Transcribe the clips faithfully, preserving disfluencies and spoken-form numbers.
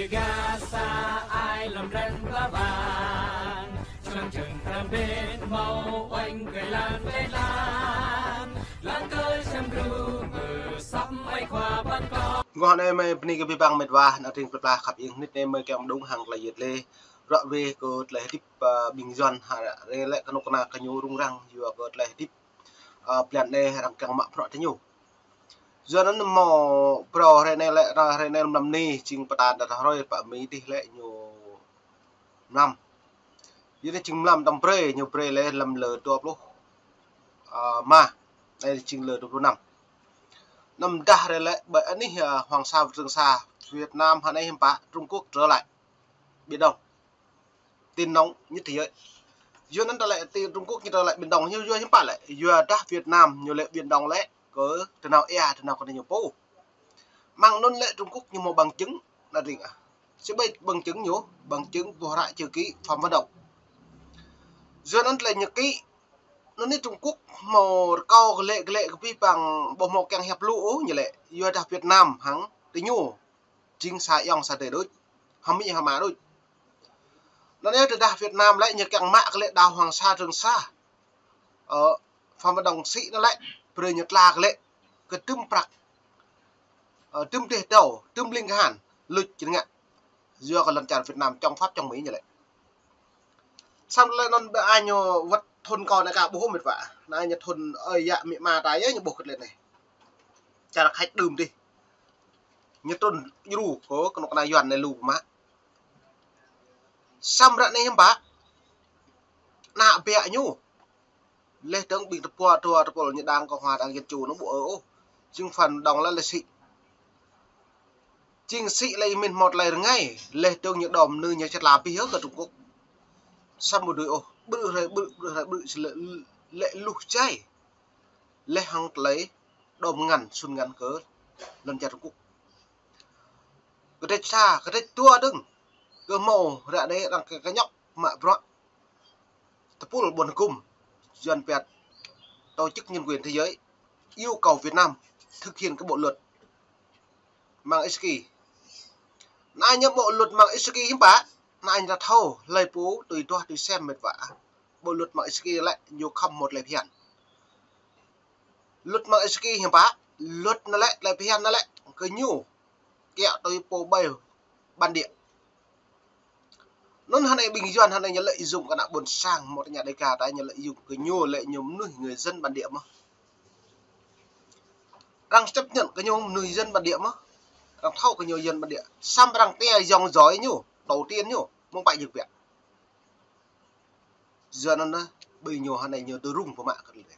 Gasa ai lăm răng ba bang, săng chăng tam bên mâu oanh kơ lan lê lan, lan kơ sâm gru mơ sắm ai khua ban kơ. Ngŏ anei mei bni kơ bi bang mĭt wa, na tring pla khăp ing nit anei mei kiăng mđung hăng klei yet lê, rŏ wê kơ klei hdĭp, ơ, ƀing Yuăn ha, rei lĕ knŭk kna kơ ñu rŭng răng, yua kơ klei hdĭp, ơ, blan anei arăng kiăng mă bruă tơ ñu. Yua anăn mâo brâo hruê anei lĕ, hruê anei mlam ni, jing pta dah hruê pă mi dih lĕ ñu mlam. Yua anăn jing mlam tăm brei, ñu brei lĕ lăm lơ dua pluh, ơ, ma. Anei jing lơ dua pluh năm. Năm dah hruê lĕ, ƀơi anih, ơ, Hoàng Sa, Trường Sa, Việt Nam hă anei hiăm pă, Trung Quốc trở lại Biển Đông. Tin nóng nhất thế giới. Yua anăn ta lĕ ti Trung Quốc ñu ta lĕ Biển Đông, ñu yua hiăm pă lĕ. Yua dah Việt Nam ñu lĕ Biển Đông lĕ kơ tơnao êa, tơnao kơ ñu pô. Măng anăn lĕ Trung Quốc ñu mâo bằng chứng, na ring ah. Sĭt ƀai bằng chứng ñu, bằng chứng boh hră chữ ký Phạm Văn Đồng. Yua anăn tlei ñu ký, anăn ni Trung Quốc mâo rơkâo kơ lĕ, kơ lĕ kơ bi bang, boh mâo kiăng hiăp lu ôh ñu lĕ. Yua dah Việt Nam hăng ti ñu jing sa ayŏng sa adei đuč, hăm mi hăm ama đuč. Anăn yơh tơdah Việt Nam lĕ ñu kiăng mă kơ lĕ đảo Hoàng Sa Trường Sa. Ơ, Phạm Văn Đồng sĭ anăn lĕ, brei ñu tla kơ lĕ, kơ dŭm prăk. Ơ, dŭm deh dâo, dŭm ling kahan, luč jing ngă. Yua kơ lăn čar Việt Nam chống Pháp chống Mỹ ñu lĕ. Săm lĕ anăn ƀơ añu wăt thŭn kâo anei ka ƀuh mĭt wa. Anei ñu thŭn ơi yă mĭ ma ta yơh ñu ƀuh kơ tlei anei. Čar Khač đưm dih. Ñu trŭn djru kơ knŭk kna Yuăn anei lu mă. Săm ră anei hiăm pă. Ană biă ñu. Leh dơ̆ng ƀing tơpua dua tơpul ñu Đảng Cộng hòa Đảng Dân Chủ anăn ƀu ơ ôh. Jing Phạm Văn Đồng lĕ lĕ sĭ. Jing sĭ lĕ mĭn mâo tlei rơngai. Leh dơ̆ng ñu đom nư ñu čăt la bih yơh kơ Trung Quốc. Săm ƀu dưi ôh. Ƀrư̆ hrei ƀrư̆, ƀrư̆ hrei ƀrư̆ lĕ, lĕ luh jai. Leh hăng tlei đom ngăn, sun ngăn kơ lăn čar Trung Quốc. Kdrêč sa, kdrêč dua dơ̆ng. Kơ mâo ră anei arăng kơ kñŏk mă bruă. Tơpul ƀuôn hgŭm, Yuăn pia Tổ chức Nhân quyền Thế giới, yêu cầu Việt Nam thực hiện cái bộ luật Magnitsky. Anăn ñu bộ luật Magnitsky hiăm pă, anăn ñu ta thâo, hlei pô tui duah tui sem mĭt wa. Bộ luật Magnitsky lĕ ñu khăm mâo tlei bhiăn. Luật Magnitsky hiăm pă, luật anăn lĕ, tlei bhiăn anăn lĕ, kơ ñu kiă tui pô ƀai bản địa. Anăn hơnei ƀing Yuăn hơnei ñu lợi dụng kơ ană ƀuôn sang mâo tơña Đêga ta ñu lợi dụng kơ ñu lĕ ñu mnuih người dân bản địa mơh. Arăng chấp nhận kơ ñu mnuih dân bản địa mơh. Arăng thâo kơ ñu dân bản địa. Săm arăng tia dòng dõi ñu, tổ tiên ñu, mơ̆ng pă jơk biă. Yua anăn ƀing ñu hơnei ñu dơrung pơmă kơ tlei.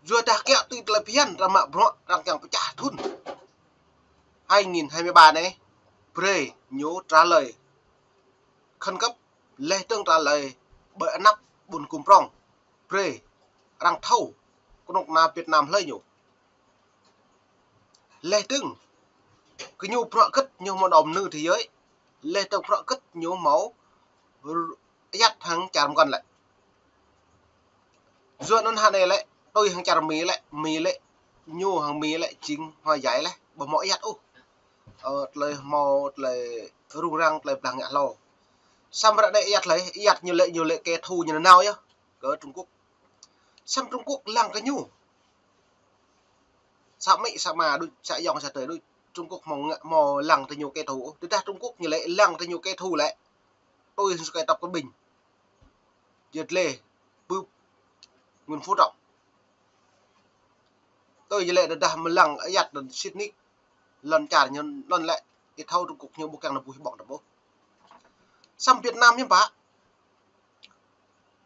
Yua dah kiă tui tlei bhiăn arăng mă bruă arăng kiăng pơčah thŭn hai nghìn hai mươi ba anei, brei ñu trả lời khẩn cấp, leh dơ̆ng trả lời ƀơi anăp ƀuôn hgŭm prŏng, brei arăng thâo knŭk kna Việt Nam hlei ñu. Leh dơ̆ng, kơ ñu bruă gĭt ñu mâo đom nư thế giới, leh dơ̆ng bruă gĭt ñu mâo r-, ayăt hăng čar mkăn lĕ. Yua anăn hơnei lĕ, tui hăng čar Mi lĕ, Mi lĕ, ñu hăng Mi lĕ jing hua yai leh, ƀu mâo ayăt ôh. Ơ, tlei mâo, tlei rŭng răng, tlei blah ngă hlâo. Săm ră anei ayăt leh, ayăt ñu lĕ, ñu lĕ kẻ thù ñu nanao yơh, kơ Trung Quốc. Săm Trung Quốc lăng kơ ñu. Sa amĭ, sa ama đuč, sa ayŏng, sa adei đuč. Trung Quốc mâo ngă, mâo lăng tơ ñu kẻ thù. Tơdah Trung Quốc ñu lĕ lăng tơ ñu kẻ thù lĕ. Tui hăng sơkai tăp kơ ƀing. Yet lĕ, bưp, Nguyễn Phú Trọng. Tui ñu lĕ tơdah mlăng ayăt anăn sĭt nik. Lăn čar ñu anăn lĕ, ih thâo Trung Quốc ñu ƀu kiăng nao buih ƀŏng tơƀuh. Săm Việt Nam hiăm pă.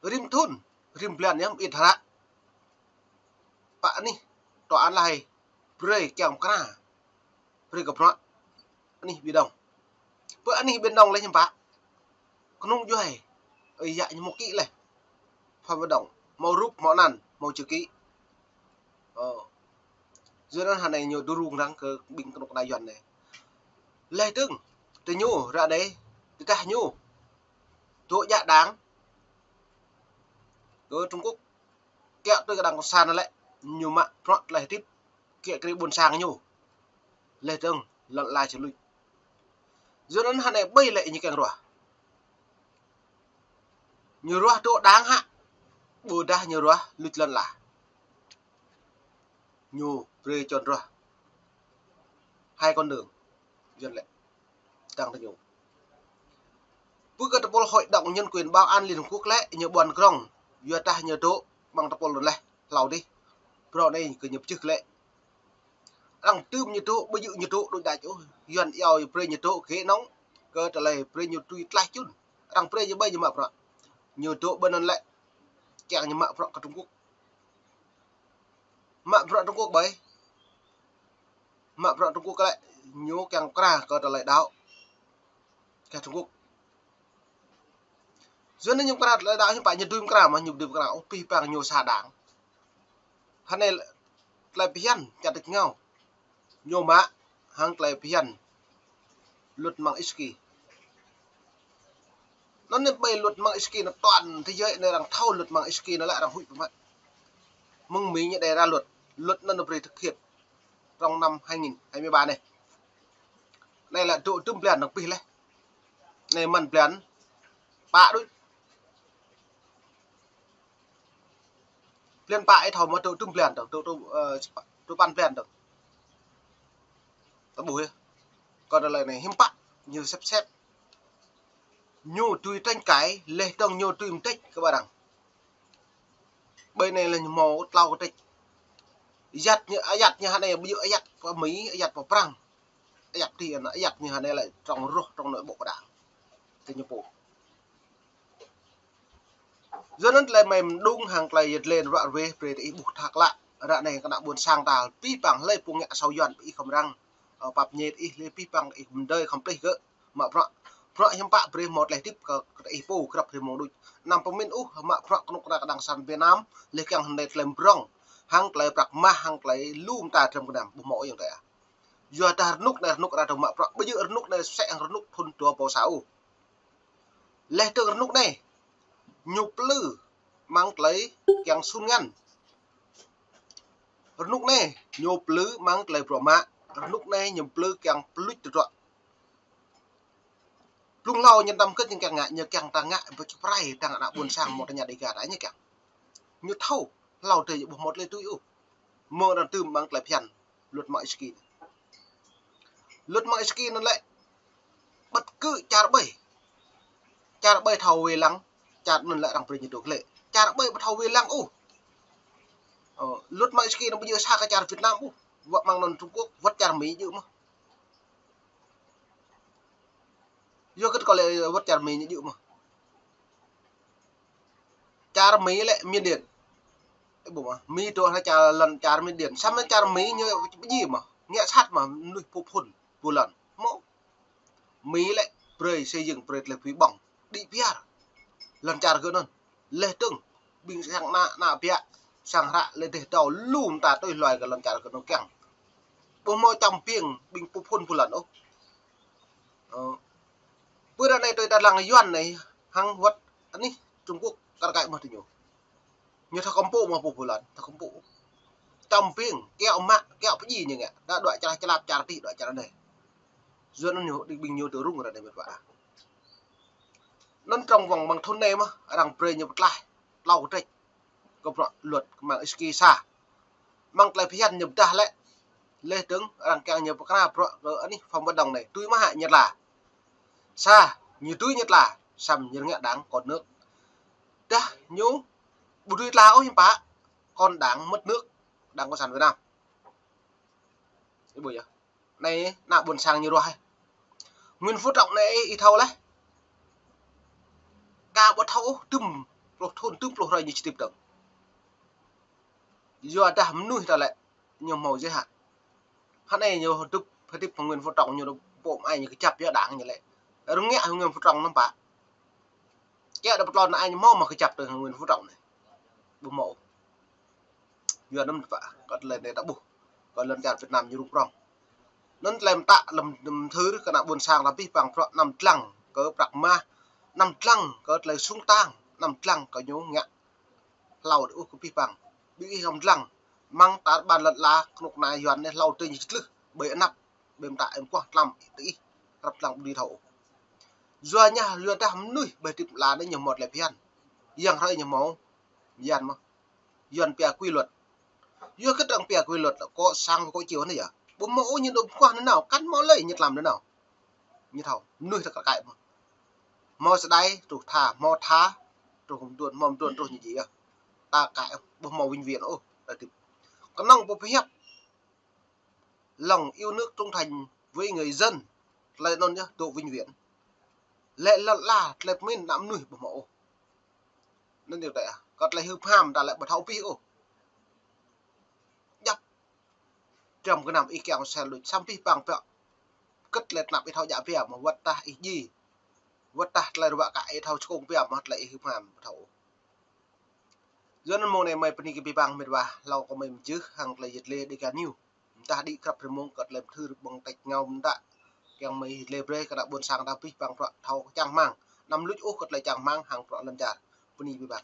Rĭm thŭn, rĭm blan yơh mơĭt hră. Pă anih, tòa án La Hay, brei kiăng mkra. Brei kơ bruă anih Biển Đông. Pơ anih Biển Đông leh hiăm pă. Knŭng djuai. Ơi yă ñu mâo kĭ leh. Phạm Văn Đồng, mâo rup, mâo anăn, mâo chữ ký. Ơ. Yua anăn hơnei ñu dơrung răng kơ ƀing knŭk kna Yuăn anei. Leh dơ̆ng, tơ ñu, ră anei, tơdah ñu dôk jak đảng kơ Trung Quốc, kiă tui kơ đảng cộng sản lĕ, ñu mă bruă tlei hdĭp, kiă kriê ƀuôn sang ñu. Leh dơ̆ng, Lăn ala čiăng luč. Yua anăn hơnei ƀai lĕ ñu kiăng ruah. Ñu ruah dôk đang hă. Ƀudah ñu ruah luč lăn ala. Ñu brei čuăn ruah. Hai con đường. Yua anăn lĕ. Tăng tơ ñu. Pơ kơ tơpul Hội đồng Nhân quyền Bảo an Liên Hợp Quốc lĕ ñu ƀuăn krŏng. Yua dah ñu dôk ƀăng tơpul leh. Hlâo dih. Brô anei kơ ñu pčeh lĕ. Arăng tưm ñu dôk, ƀu djŏ ñu dôk, đuč đač ôh. Yuăn iâu brei ñu dôk, ghê nŏng. Kơ tơlơi brei ñu tui tlaih čŭn. Arăng brei ñu ƀai ñu mă bruă. Ñu dôk ƀơi anăn lĕ. Kiăng ñu mă bruă kơ Trung Quốc. Mă bruă Trung Quốc ƀai. Mă bruă Trung Quốc lĕ. Ñu kiăng kra kơ tơlơi đăo. Kơ Trung Quốc. Yua anăn ñu mkra tơlơi đăo hiư̆m pă ñu dưi mkra mơh ñu dưi mkra ôh pih pang ñu sa đảng. Hơnei tơlơi bhiăn čăt êngao. Ñu mă hăng tơlơi bhiăn luật Magnitsky. Anăn anei ƀai luật Magnitsky anăn toàn thế giới anei arăng thâo luật Magnitsky anăn lĕ arăng huĭ pơmă. Mơ̆ng Mi ñu đei ra luật. Luật anăn brei thực hiện trong năm hai nghìn hai mươi ba anei. Anei lĕ dôk dŭm blan dơ̆ng pih leh. Anei mơ̆n blan pă đuč. Blan pă ih thâo mơ̆ dôk dŭm blan dơ̆ng, dôk, dôk, ơ, dôk păn blan dơ̆ng. Ta ƀuh yơh. Kơ tơlơi anei hiư̆m pă ñu sĕp sĕp. Ñu dưi tranh cãi, leh dơ̆ng ñu dưi mdêč kơ ƀa arăng. Ƀai anei lĕ ñu mâo tlâo kdrêč. Ayăt ñu, ayăt ñu hơnei ƀu djŏ ayăt pơ Mi, ayăt pơ Prăng. Ayăt ti anăn, ayăt ñu hơnei lĕ trong ruh, trong nội bộ kơ đảng. Ti ñu pô. Yua anăn tơlơi mei mđung hăng tơlơi yăl dliê ruă ruê brei diih ƀuh thâo klă. Ară anei kơ ană ƀuôn sang ta pih pang hlei pô ngă asâo Yuăn ih khăm răng. Ơ, pap ñê ih hlei pih pang ih mdei khăm plih gơ̆. Mă bruă, bruă hiư̆m pă brei mâo tơlơi hdĭp kơ, kơ ih pô grăp hrei mông đuč. Anăm pơmĭn ôh, mă bruă knŭk kna kđang săn Việt Nam, leh kiăng hơnei tơlơi mdrŏng, hăng tơlơi prăk mah, hăng tơlơi lu mta drăm knam, ƀu mâo ayŏng adei ah. Yua dah rnuk anei rnuk ară dơ̆ng mă bruă, ƀu djŏ rnuk anei sĕ hăng rnuk thŭn dua êbâo sa ôh. Leh dơ̆ng rnuk anei, ñu plư mơ̆ng tơlơi kiăng sun ngăn. Rnuk anei, ñu plư mơ̆ng tơlơi bruă mă, rnuk anei, ñu plư kiăng pluč tơdruă. Blŭng hlâo ñu tăm kơt ñu kiăng ngă, ñu kiăng ta ngă, ƀu čŭ prai, dăng ană ƀuôn sang mâo tơña Dega ta ñu kiăng. Ñu thâo, hlâo dih ƀu mâo tơlơi tui ôh. Mơ̆ng arăng tưm mơ̆ng tơlơi bhiăn. Luật Magnitsky. Luật Magnitsky anăn lĕ, bất cứ čar ƀai. Čar ƀai thâo wê lăng, čar anăn lĕ arăng brei ñu dôk lĕ. Čar ƀai ƀu thâo wê lăng ôh. Ơ, luật Magnitsky anăn ƀu djŏ sa kơ čar Việt Nam ôh. Wăt mơ̆ng anăn Trung Quốc, wăt čar Mi djŏ mơh. Yua kơ kâo lĕ wăt čar Mi ñu djŏ mơh. Čar Mi lĕ Miên Điên. Ơ, ƀuh mơh, Mi dôk hlăm čar lăn čar Miên Điên. Samơ̆ čar Mi ñu ƀu djŏ mơh. Ngă sat mơh, mnuih pô phŭn, pô lăn. Mâo. Mi lĕ brei xây dựng brei tơlơi pui ƀơ̆ng. Đĭ biar. Lăn čar gơ̆ anăn. Leh dơ̆ng. Ƀing sang ană, ană biă. Sang hră leh dih dâo lu mta tui hluê kơ lăn čar gơ̆ anăn kiăng. Ƀu mâo čăm piêng ƀing pô phŭn pô lăn ôh. Ơ. Pơ ară anei tui ta lăng Yuăn anei hăng wăt anih Trung Quốc kar kaĭ mơh tơ ñu. Ñu thâo kăm pŭ mơh pô pô lăn, thâo kăm pŭ. Čăm piêng, kiăo mă, kiăo pơdjai ñu ngă. Đa đuaĭ čar člap čar tih, đuaĭ čar anei. Yua anăn ñu, đĭ ƀing ñu tơ rŭng ară anei mĭt wa. Anăn trong vòng mơ̆ng thŭn anei mơh, arăng brei ñu pơtlaih, tlâo kdrêč. Kơ bruă luật Magnitsky sa. Mơ̆ng tơlơi phiăn ñu pơdah lĕ. Leh dơ̆ng arăng kiăng ñu pơkra bruă kơ anih Phạm Văn Đồng anei. Tui mơh hă ñu tla. Sa, ñu tui ñu tla. Săm ñu ngă đảng con nước. Dah ñu ƀu dưi tla ôh hiư̆m pă. Con đảng mất nước, Đảng Cộng sản Việt Nam. Ih ƀuh yơh. Anei ană ƀuôn sang ñu ruah. Nguyễn Phú Trọng anei ih thâo leh. Ka ƀu thâo ôh, dŭm pluh thŭn, dŭm pluh hruê ñu či hdĭp dơ̆ng. Yua dah mnuih ta lĕ, ñu mâo giới hạn. Hơnei ñu hdĭp, hdĭp hŏng Nguyễn Phú Trọng ñu pô mă ai ñu kjăp yơh đảng ñu lĕ. Rơngiă hŏng Nguyễn Phú Trọng năm pă. Kiă đa pơtlon ai ñu mâo mă kjăp tơ hŏng Nguyễn Phú Trọng anei. Ƀu mâo. Yua anăn pă, kơ tơlơi anei ta ƀuh. Kơ lăn čar Việt Nam ñu rŭng prŏng. Anăn tơlơi mtă lăm, lăm thưr kơ ană ƀuôn sang ta pih pang bruă năm dlăng kơ prăk mah, năm dlăng kơ tơlơi sung tang, năm dlăng kơ ñu ngă. Hlâo dih ôh kơ pih pang. Ƀing ih năm dlăng. Mơ̆ng tar ƀar lăn ala knŭk kna Yuăn anei hlâo tơ ñu čih tlưh. Ƀơi anăp. Ƀiădah mta ih mkuah tlam ti ih, hrăp tlang ƀu dưi thâo ôh. Yua ñu, yuadah mnuih ƀai hdĭp lăn anei ñu mâo tlei bhiăn. Yang hrơi ñu mâo, yan mơh. Yuăn pia quy luật. Yua kơ arăng pia quy luật lĕ kŏ sang kŏ čiu anei yơh. Ƀu mâo ôh ñu dôk mkuah nanao, kăn mâo lei ñu tlam nanao. Ñu thâo, mnuih ta kăi mơh. Mâo sa đai truh tha, mâo tha truh mduôn, mâo mduôn truh ñu jih yơh. Ta kăi ƀu mâo vĩnh viễn ôh, ta hdĭp. Knŏng pô pơhiăp lòng yêu nước trung thành với người dân, tlei anăn yơh dôk vĩnh viễn. Lĕ lăn ala, tlei pơmĭn ană mnuih ƀu mâo ôh. Anăn yơh ta, kơ tlei hưp ham ta lĕ ƀu thâo bi ôh. Djăp, trăm gơnam ih kiăng sel luč, săm pih pang pŏk. Kơ tlei tnap ih thâo djă pia mơh, wăt tah ih djiê, wăt tah tlei ruă kă ih thâo čkông pia mơh, tlei ih hưp ham ƀu thâo ôh. Yua anăn mông anei mei bơni kơ bi băng mĭt wa, hlâo kơ mei mjưh hăng tlei yăl dliê Dega News. Mdah đĭ krăp rơmông kơ tlei mthưr ƀơ̆ng têč ngao mdă, kiăng mei yăl dliê brei kơ ană ƀuôn sang ta pih pang bruă thâo čang hmăng. Anăm luč ôh kơ tlei čang hmăng hăng bruă lăn čar. Bơni bi băng.